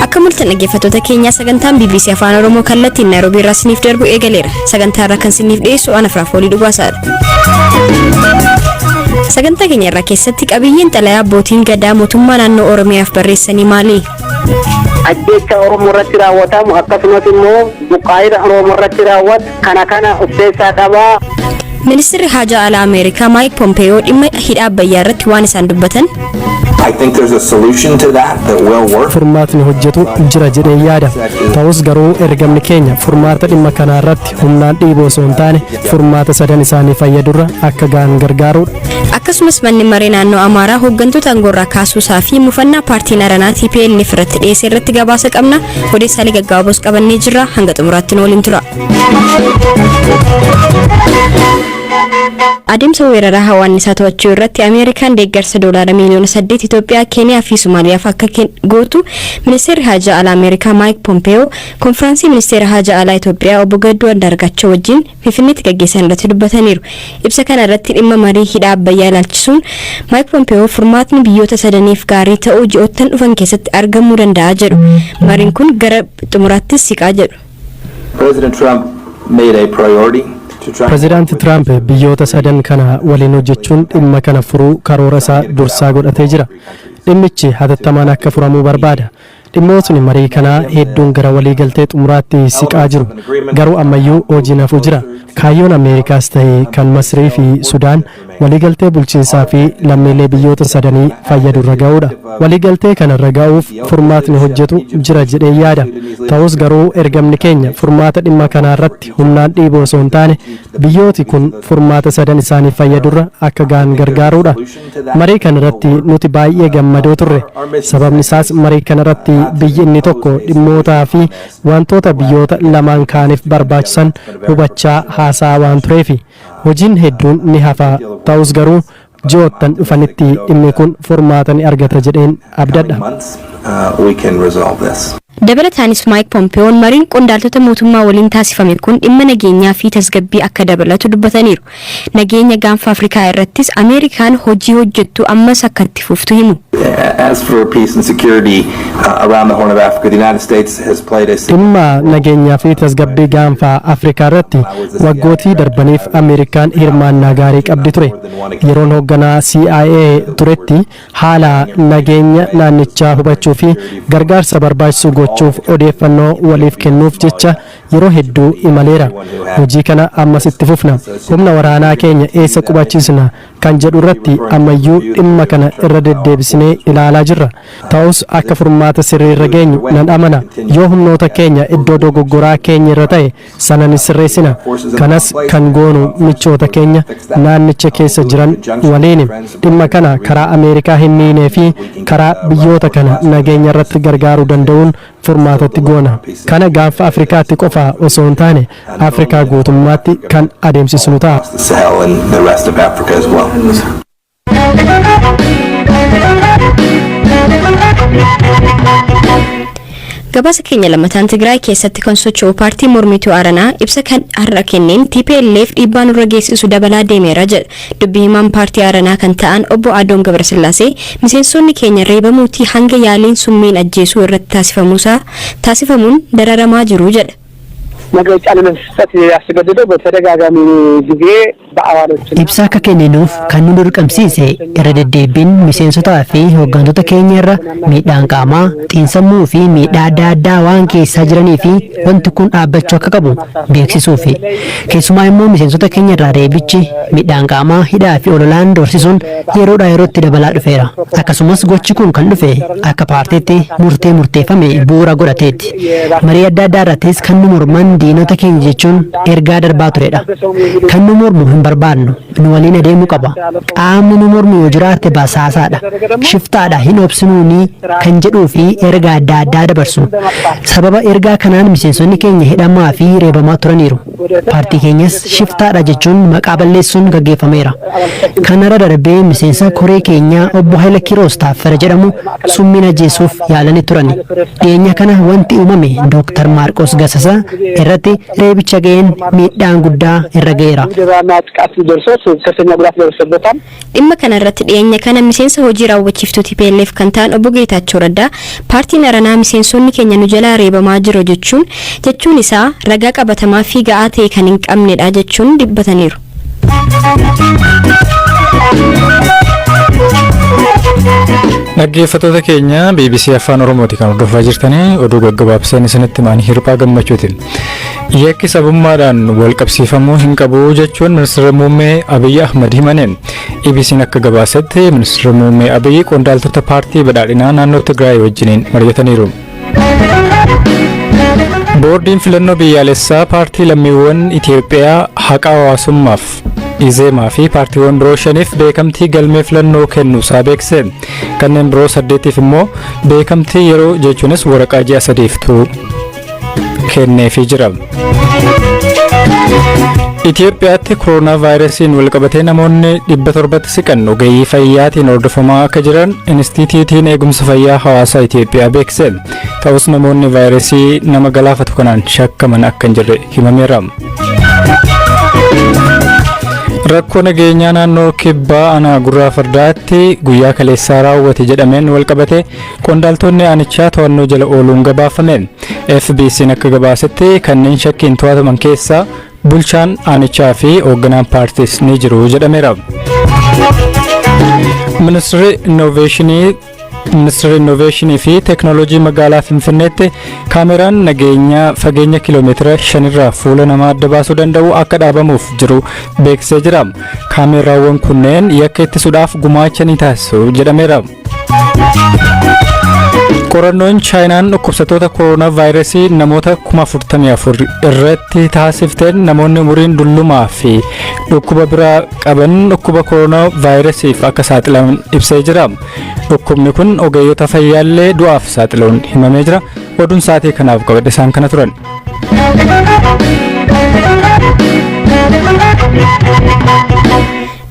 Akka mul'atan dhaggeeffattoota keenyaa, sagantaan BBC Afaan Oromoo kallattiin Naayiroobii irraa isiniif darbu eegaleera. Sagantaa irraa kan isiniif dhiyeessu ana Firaafoolii Dhugaasaadha. Sagantaa keenya irraa keessatti, qabiyyeen xalayaa abbootiin gadaa mootummaa naannoo Oromiyaaf barreessanii maali? Ajjeecha Oromoo irratti raawwatamu, akkasumas immoo buqqaa'ina Oromoo irratti raawwatu kana of keessaa qaba. Ministeerri Haajaa Alaa Ameerikaa Maayik Pompeeyoo dhimma hidha Abbayyaa irratti waan isaan dubbatan. I think there's a solution to that that will work. Furmaatni hojjetu jira jedhee yaada. Ta'us garuu ergamni keenya furmaata dhimma kanaa irratti humnaan dhiiboo osoo hin taane, furmaata sadan isaanii fayyadurra akka ga'an gargaaruudha. Akkasumas manni maree naannoo Amaaraa hooggantoota aangoorraa kaasuusaa fi mufannaa paartiin Aranaa TPLF irratti dhiyeesse irratti gabaasa qabna. Odeessaalee gaggabaaboos qabannee jirra. Hanga xumuraatti nu waliin tura. Adeemsa weeraraa hawaannisaa to'achuu irratti Ameerikaan deeggarsa doolaara miiliyoona 8 Itoophiyaa, Keeniyaa fi Somaaliyaaf akka gootu ministeerri haajaa alaa Ameerikaa Maayik Pompeeyoo konfiraansii ministeera haajaa alaa Itoophiyaa obbo Gadduu Andaargaachoo wajjin Finfinneetti gaggeessan irratti dubbataniiru. Ibsa kana irratti dhimma marii hidha Abbayyaa ilaalchisuun Maayik Pompeeyoo furmaatni biyyoota sadaniif gaarii ta'uu ji'oottan dhufan keessatti argamuu danda'a jedhu. Mariin kun gara xumuraattis siqaa jedhu. President Trump made a priority to try. Pireezidaanti Tiraamp biyyoota sadan kana waliin hojjechuun dhimma kana furuu karoora isaa dursaa godhatee jira. Dhimmichi hatattamaan akka furamuu barbaada. Dhimmootni marii kanaa hedduun gara waliigaltee xumuraatti siqaa jiru. Garuu ammayyuu hojiin hafuu jira. Kaayyoon Ameerikaas ta'e kan Masrii fi Sudaan waliigaltee bulchiinsaa fi lammiilee biyyoota sadanii fayyadu irra ga'uudha. Waliigaltee kana irra ga'uuf furmaatni hojjetu jira jedhee yaada. Ta'us garuu ergamni keenya furmaata dhimma kanaa irratti humnaan dhiiboo osoo hin taane, biyyooti kun furmaata sadan isaaniif fayyadurra akka ga'an gargaaruudha. Marii kana irratti nuti baay'ee gammadoo turre. Sababni isaas marii kana irratti biyyi inni tokko dhimmootaa fi wantoota biyyoota lamaan kaaniif barbaachisan hubachaa haasaa waan tureefi. Hojiin hedduun ni hafa. Ta'us garuu ji'oottan dhufanitti dhimmi kun furmaata ni argata jedheen abdadha. Months, we can resolve this. Dabalataanis Maayik Pompeeyoon mariin qondaaltota mootummaa waliin taasifame kun dhimma nageenyaa fi tasgabbii akka dabalatu dubbataniiru. Nageenya gaanfa Afrikaa irrattis Ameerikaan hojii hojjettu ammas akka itti fuftu himu. As for peace and security around the Horn of Africa, the United States has played a Dhimma nageenyaa fi tasgabbii gaanfa Afrikaa irratti waggootii darbaniif Ameerikaan hirmaannaa gaarii qabdi ture. Yeroon hoogganaa CIA turetti haala nageenya naannichaa hubachuu fi gargaarsa barbaachisu gochuuf odeeffannoo waliif kennuuf jecha yeroo hedduu imaleera. Hojii kana ammas itti fufna. Humna waraanaa keenya eessa qubachiisna kan jedhu irratti ammayyuu dhimma kana irra deddeebisnee ilaalaa jirra. Ta'us akka furmaata sirrii irra geenyu nan amana. Yoo humnoota keenya iddoo dogoggoraa keenya irra ta'e sana ni sirreessina. Kanas kan goonu michoota keenya naannicha keessa jiran waliin. Dhimma kana karaa Ameerikaa hin miinee fi karaa biyyoota kana nageenya irratti gargaaruu danda'uun furmaatatti goona. Kana gaanfa Afrikaatti qofa osoo hin taane, Afrikaa guutummaatti kan adeemsisnu ta'a. the Sahel and the rest of Africa as well. Gabaasa keenya lammataan, Tigraay keessatti kan socho'u paartii mormituu Aranaa ibsa kan har'a kenneen TPLF dhiibbaa nurra geessisu dabalaa deemeera jedha. Dubbii himaan paartii Aranaa kan ta'an obbo Adoon Gabrasillaasee miseensonni keenya reebamuutii hanga yaaliin summiin ajjeesuu irratti taasifamuun dararamaa jiru jedha. መግለጫ ለመስጠት ያስገደደው በተደጋጋሚ ጊዜ በአባሎች Ibsa akka kenninuuf kan nu dirqamsiise irra deddeebiin miseensotaa fi hooggantoota keenya irra miidhaan qaamaa, xiinsammuu fi miidhaa adda addaa waan keessaa jiranii fi wanti kun dhaabbachuu akka qabu beeksisuufi. Keessumaa immoo miseensota keenya irraa reebichi, miidhaan qaamaa, hidhaa fi ololaan doorsisuun yeroodhaa yerootti dabalaa dhufeera. Akkasumas gochi kun kan dhufe akka paartiitti murtee murteeffame bu'uura godhateetti. Marii adda addaa irrattis kan nu morman diinota keenya jechuun ergaa darbaa turedha. Kan nu mormu hin barbaannu, nu waliin adeemuu qaba. Qaamni nu mormu yoo jiraate basaasaadha. Shiftaadha, hin obsinuuni kan jedhuu fi ergaa adda addaa dabarsu. Sababa ergaa kanaan miseensonni keenya hidhamaa fi reebamaa turaniiru. Paartii keenyas shiftaadha jechuun maqaa balleessuun gaggeeffameera. Kanarra darbee miseensa koree keenyaa obbo Haayila Kiroos Taaffara jedhamu summiin ajjeesuuf yaalanii turani. Dhiyeenya kana wanti uumame Dooktar Maarqos Gasasaa irratti reebicha ga'een miidhaan guddaa irra ga'eera. ድብደባና ጥቃት ደርሶት ከፍተኛ ጉዳት ደርሶበታል። Dhimma kana irratti dhiyeenya kana miseensa hojii raawwachiiftuu TPLF kan ta'an obbo Geetaachoo Raddaa paartiin Aranaa miseensonni keenya nu jalaa reebamaa jiru jechuun isaa ragaa qabatamaa fi ga'aa ta'e kan hin qabnedha jechuun dubbataniiru. Dhaggeeffattoota keenya, BBC Afaan Oromooti kan hordofaa jirtanii. Oduu gaggabaabseen isinitti himaan Hirphaa Gammachuutiin. Yakki sabummaadhaan wal qabsiifamuu hin qabu jechuun ministeera muummee Abiyyi Ahmad himaniin. EBC'n akka gabaasetti ministeera muummee Abiyyi qondaaltota paartii badhaadhinaa naannoo Tigraay wajjiniin mari'ataniiru. Boordiin filannoo biyyaalessaa paartii lammiiwwan Itiyoophiyaa haqa hawaasummaaf Izeemaa fi paartiiwwan biroo shaniif beekamtii galmee filannoo kennuusaa beekse. Kanneen biroo saddeetiif immoo beekamtii yeroo jechuunis waraqaa ji'a 3f turu kenneefii jira. Itiyoophiyaatti kooroonaa vaayirasiin walqabatee namoonni 700tti siqan ogeeyyii fayyaatiin hordofamaa akka jiran Inistiitiyuutiin Eegumsa Fayyaa Hawaasaa Itiyoophiyaa beekse. Ta'us namoonni vaayirasii nama galaafatu kanaan shakkaman akka hin jirre himameera. Rakkoo nageenyaa naannoo kibbaa aanaa Gurraa Fardaatti guyyaa kaleessaa raawwate jedhameen walqabate qondaaltonni aanichaa to'annoo jala ooluun gabaafame. FBC'n akka gabaasetti kanneen shakkiin to'ataman keessaa bulchaan aanichaa fi hoogganaan paartiis ni jiru jedhameera. Ministeerri Innoveeshinii fi Teeknooloojii magaalaa Finfinneetti kaameraan nageenyaa fageenya kiiloomeetira 5rraa fuula namaa adda baasuu danda'u akka dhaabamuuf jiru beeksisee jira. Kaameraawwan kunneen yakka ittisuudhaaf gumaacha ni taasisu jedhameera. Qorannoon Chaayinaan dhukkubsattoota kooroonaa vaayirasii namoota 44,000 irratti taasifteen namoonni umuriin dullumaa fi dhukkuba biraa qaban dhukkuba kooroonaa vaayirasiif akka saaxilaman ibsee jira. Dhukkubni kun ogeeyyota fayyaallee du'aaf saaxiluun himamee jira. Oduun sa'aatii kanaaf qabadhe isaan kana turan.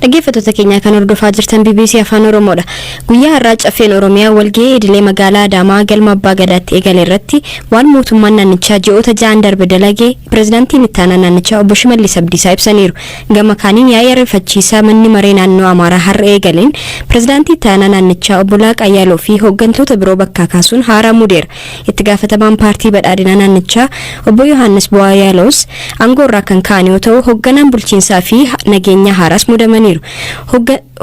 Dhaggeeffattoota keenya, kan hordofaa jirtan BBC Afaan Oromoodha. Guyyaa har'aa Caffeen Oromiyaa walgahii idilee magaalaa Adaamaa galma Abbaa Gadaatti eegale irratti waan mootummaan naannichaa ji'oota 6n darbe dalagee pirezidaantiin ittaanaa naannichaa obbo Shimallis Abdiisaa ibsaniiru. Gama kaaniin yaa'ii ariifachiisaa manni maree naannoo Amaaraa har'a eegaleen pirezidaantii ittaanaa naannichaa obbo Laaqaa Ayyaaloo fi hooggantoota biroo bakkaa kaasuun haaraa muudeera. Itti gaafatamaan paartii badhaadhinaa naannichaa obbo Yohaannis Bu'aa Yaaloos aangoo irraa kan ka'an yoo ta'u, hoogganaan bulchiinsaa fi nageenya haaraas muudamaniiru.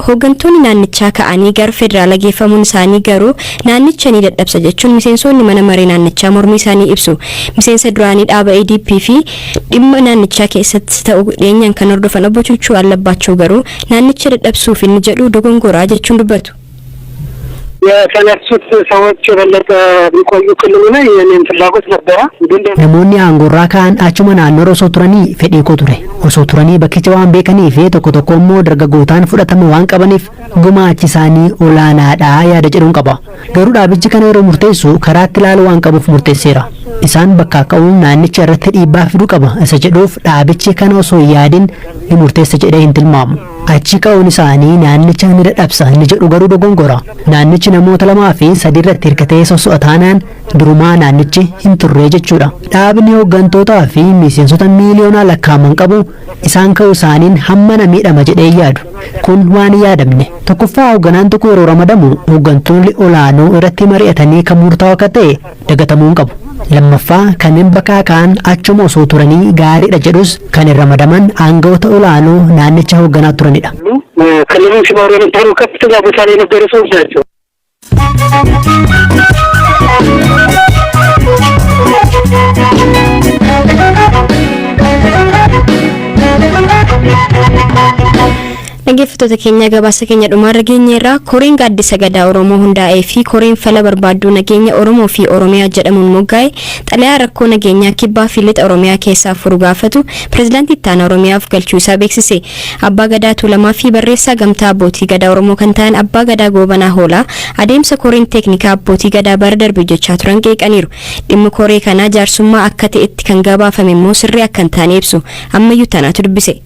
Hooggantoonni naannichaa ka'anii gara federaala geeffamuun isaanii garuu naannicha ni dadhabsa jechuun miseensonni mana maree naannichaa mormii isaanii ibsu. Miseensa duraanii dhaaba ADP fi dhimma naannichaa keessatti ta'u dhiyeenyaan kan hordofan obbo Chuchuu Allabbaachuu garuu naannicha dadhabsuuf inni jedhu dogongoraa jechuun dubbatu. የተነሱት ሰዎች የበለጠ ቢቆዩ ክልሉ ላይ የኔም ፍላጎት ነበረ። ግን Namoonni aangoorraa ka'an achuma naannoorra osoo turanii fedhii koo ture. Osoo turanii bakkicha waan beekanii fi tokko tokko immoo dargaggootaan fudhatama waan qabaniif gumaachi isaanii olaanaadha yaada jedhuun qaba. Garuu dhaabichi kana yeroo murteessu karaatti ilaaluu waan qabuuf murteesseera. Isaan bakkaa ka'uun naannicha irratti dhiibbaa fiduu qaba isa jedhuuf dhaabichi kana osoo hin yaadin ni murteessa jedhee hin tilmaamu. Achi ka'uun isaanii naannicha ni dadhabsa inni jedhu garuu dogongora. Naannichi namoota lamaa fi sadii irratti hirkatee soso'a taanaan durumaa naannichi hin turre jechuudha. Dhaabni hooggantootaa fi miseensota miiliyoonaa lakkaa'aman qabu isaan ka'uu isaaniin hammana miidhama jedhee yaadu. Kun waan hin yaadamne. Tokkoffaa, hoogganaan tokko yeroo ramadamu hooggantoonni olaanoo irratti mari'atanii kan murtaa'u akka ta'e dagatamuu hin qabu. Lammaffaa, kanneen bakkaa ka'an achuma osoo turanii gaariidha jedhus kan hin ramadaman aangawoota olaanoo naannicha hoogganaa turanidha. ክልሉን ሲመሩ የነበሩ ከፍተኛ ቦታ ላይ የነበሩ ሰዎች ናቸው። Dhaggeeffattoota keenya, gabaasa keenya dhumaarra geenyeerraa. Koreen gaaddisa gadaa Oromoo hundaa'ee fi koreen fala barbaadduu nageenya Oromoo fi Oromiyaa jedhamuun moggaa'e xalayaa rakkoo nageenyaa kibbaa fi lixa Oromiyaa keessaa furu gaafatu pirezidaantii ittaanaa Oromiyaaf galchuu isaa beeksise. Abbaa Gadaa Tuulamaa fi barreessaa gamtaa abbootii gadaa Oromoo kan ta'an Abbaa Gadaa Goobanaa Hoolaa adeemsa koreen teeknikaa abbootii gadaa bara darbe hojjechaa turan qeeqaniiru. Dhimmi koree kanaa jaarsummaa akka ta'etti kan gabaafame immoo sirrii akka hin taane ibsu. Ammayyuu tanaatu dubbise.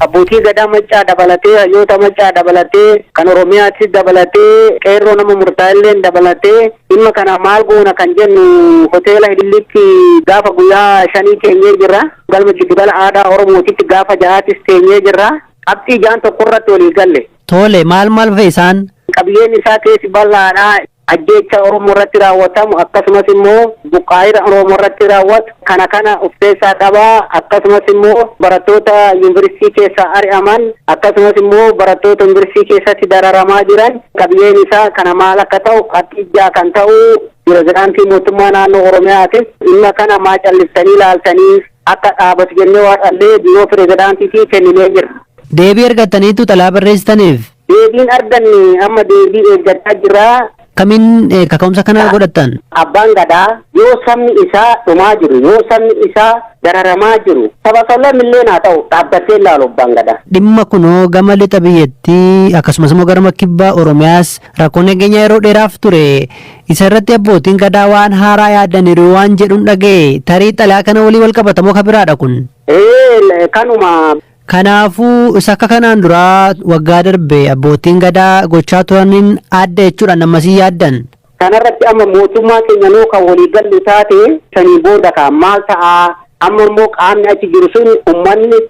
Abbootii gadaa Maccaa dabalatee, hayyoota Maccaa dabalatee, kan Oromiyaattis dabalatee, qeerroo nama murtaa'elleen dabalatee, dhimma kana maal goona kan jennu hoteela Hidillitti gaafa guyyaa 5 teenyee jirra. Galma Giddugala Aadaa Oromootitti gaafa 6ttis teenyee jirra. Qabxii jaan tokko irratti walii galle. Tole, maal maal fa'i isaan? Qabiyyeen isaa keessi bal'aadha. Ajjeecha Oromoo irratti raawwatamu, akkasumas immoo buqqaa'ina Oromoo irratti raawwatu kana of keessaa qaba. Akkasumas immoo barattoota yuunivarsiitii keessaa ari'aman, akkasumas immoo barattoota yuunivarsiitii keessatti dararamaa jiran, qabiyyeen isaa kana maal akka ta'u qabxii ja'a kan ta'u pirezidaantii mootummaa naannoo Oromiyaatis dhimma kana maa calliftanii ilaaltanii akka dhaabatu jennee waaqallee biiroo pirezidaantiitii kenninee jira. Deebii argattaniitu xalayaa barreessitaniif? Deebiin arganne, amma deebii eeggachaa jirra. Kamiin kaka'umsa kana godhattan? Abbaan gadaa yoo sabni isaa dhumaa jiru, yoo sabni isaa dararamaa jiru, saba sablammillee haa ta'u, dhaabbattee ilaalu abbaan gadaa. Dhimma kunoo gama lixa biyyattii akkasumas immoo gara kibba Oromiyaas rakkoo nageenyaa yeroo dheeraaf ture. Isa irratti abbootiin gadaa waan haaraa yaadaniiru waan jedhuun dhaga'e, tarii xalayaa kana walii wal qabatamoo ka biraadha kun? Ee, kanuma. Kanaafuu isa akka kanaan duraa waggaa darbe abbootiin gadaa gochaa turaniin adda jechuudhaan ammasii yaaddan. Kanarratti amma mootummaa keenya nuu kan walii gallu taate, sanii booda ka maal ta'a, amma immoo qaamni achi jiru sun uummanni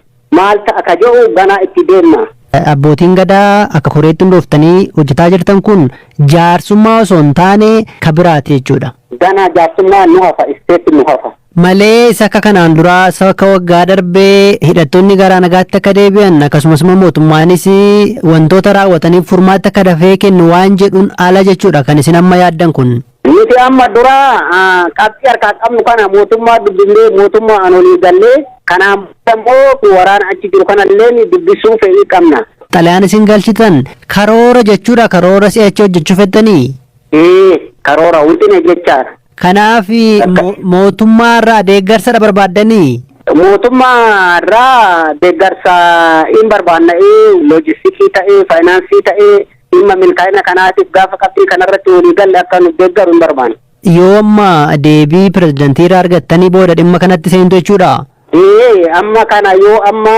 maal ta'a ka jedhu ganaa itti deemna. Abbootiin gadaa akka koreetti hundooftanii hojjetaa jirtan kun jaarsummaa osoo hin taane ka biraati jechuudha. Ganaa jaarsummaa nu hafa, isteetti nu hafa. Malee isa akka kanaan duraa, isa akka waggaa darbee hidhattoonni garaa nagaatti akka deebi'an, akkasumas immoo mootummaanis wantoota raawwataniif furmaata akka dafee kennu waan jedhuun ala jechuudha kan isin amma yaaddan kun. Nuti amma dura qabxii harkaa qabnu kana mootummaa dubbifnee, mootummaa an olii gallee, kanaan immoo waraana achi jiru kanallee dubbisuu fedhii qabna. Xalayaan isin galchitan karoora jechuudha, karoora si'achi hojjechuu fettanii? Ee, karoora wixine jechaadha. Kanaaf mootummaa irraa deeggarsa barbaaddanii? Mootummaa irraa deeggarsa hin barbaanna'ee, loojistikii ta'ee, faayinaansii ta'ee, dhimma milkaa'ina kanaatiif gaafa qabxii kanarratti walii galle akka nu deeggaru hin barbaanne. Yoo amma deebii pirezidantii irraa argattanii booda dhimma kanatti seentu jechuudha. Ee, amma kana yoo amma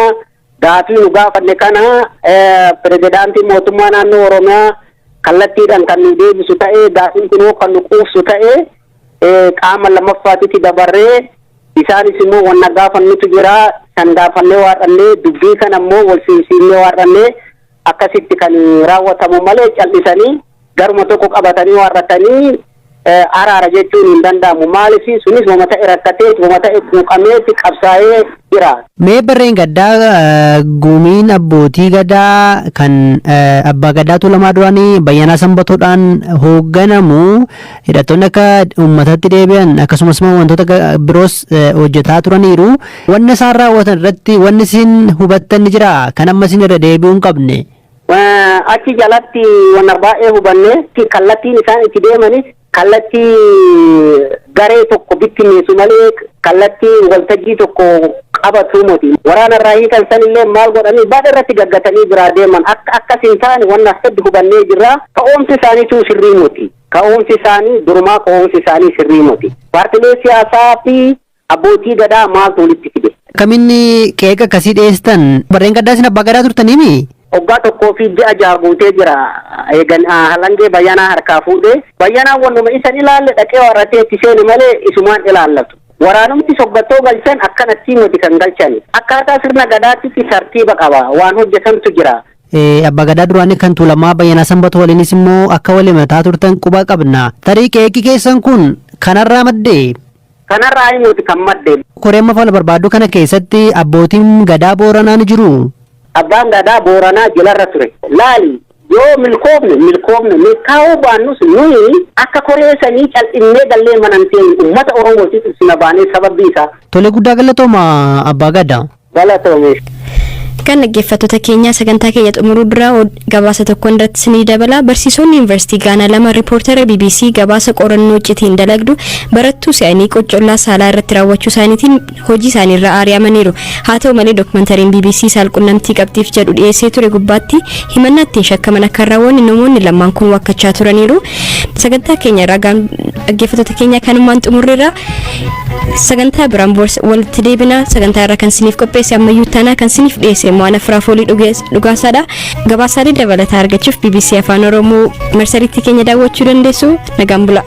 gaafii nu gaafanne kana pirezidaantii mootummaa naannoo Oromiyaa kallattiidhaan kan nu deebisu ta'ee, gaafiin kunoo kan nu quufsu ta'ee, qaama lammaffaatitti dabarree, isaanis immoo wanna gaafannutu jira, san gaafannee waarrannee, dubbii kana immoo wal siinsiinnee waarrannee akkasitti kan raawwatamu malee, cal'isanii garuma tokko qabatanii waarratanii araara jechuun hin danda'amu. Maaliif sunis wama ta'e rakkatee, wama ta'e quuqameetti qabsaa'ee jira. Mee barreen gaddaa gumiin abbootii gadaa kan abbaa gadaa Tuulamaa duraanii Bayyanaa Sanbatoodhaan hoogganamu hidhattoonni akka uummatatti deebi'an akkasumas immoo wantoota biroos hojjetaa turaniiru. Wanni isaan raawwatan irratti wanni isin hubattan ni jira kan amma isin irra deebi'uu hin qabne? Achi jalatti wanna baay'ee hubanne. Kallattiin isaan itti deemanis kallattii garee tokko bittinneessu malee kallattii waltajjii tokko qabatu miti. Waraana irraa hiikan sanillee maal godhanii baadha irratti gaggatanii biraa deeman, akka akkas hin taane wanna hedduu hubannee jirra. Ka'oomsi isaaniitu sirrii miti. Ka'oomsi isaanii durumaa ka'oomsi isaanii sirrii miti. Paartilee siyaasaa fi abbootii gadaa maaltu walitti fide? Kaminni qeeqa akkasii dhiyeessitan, barreen gaddaa isin abbaa gadaa turtaniimi? Waggaa 1 fi ji'a 6 guutee jira. Eegan halangee Bayyanaa harkaa fuudhee, Bayyanaan wannuma isan ilaalle dhaqee warratee itti seene malee isumaan ilaallatu. Waraanumti soggattoo galchan akkanatti miti kan galchan. Akkaataa sirna gadaatitti tartiiba qaba. Waan hojjetantu jira. Abbaa gadaa duraanii kan Tuulamaa Bayyanaa Sanbatoo waliinis immoo akka walii mataa turtan quba qabna. Tarii qeeqi keessan kun kanarraa maddee? Kanarraa himuuti kan madde. Koree amma fala barbaaddu kana keessatti abbootiin gadaa Booranaa ni jiru. Abbaan gadaa Booranaa jilarra ture. Laali, yoo milkoofne milkoofne, milkaa'uu baannus nuyi akka koree sanii cal'innee gallee manantee uummata Oromootiif ibsina baanee sababbi isaa. Tole, guddaa galatooma, abbaa gadaa. Galatoome. Kan dhaggeeffattoota keenya, sagantaa keenya xumuruu dura gabaasa tokko irratti isinii dabala. Barsiisonni yuunivarsiitii Gaanaa lama riippoortara BBC gabaasa qorannoo iccitiin dalagdu barattuu se'anii qocollaa saalaa irratti raawwachuu isaaniitiin hojii isaaniirraa ari'amaniiru. Haa ta'u malee, dookumantariin BBC saalqunnamtii qabxiif jedhu dhiyeessee ture gubbaatti himannaa ittiin shakkaman akka hin raawwanne namoonni lamaan kun wakkachaa turaniiru. Sagantaa keenya irraa dhaggeeffattoota keenya kanumaan xumurreerra. Sagantaa biraan walitti deebina. Sagantaa irra kan isiniif qopheesse Ammayyuu Taanaa, kan isiniif dhiyeesse immoo Ana Firaafoolii Dhugaasaadha. Gabaasaalee dabalataa argachuuf BBC Afaan Oromoo marsariitii keenya daawwachuu dandeessu. Nagaan bula.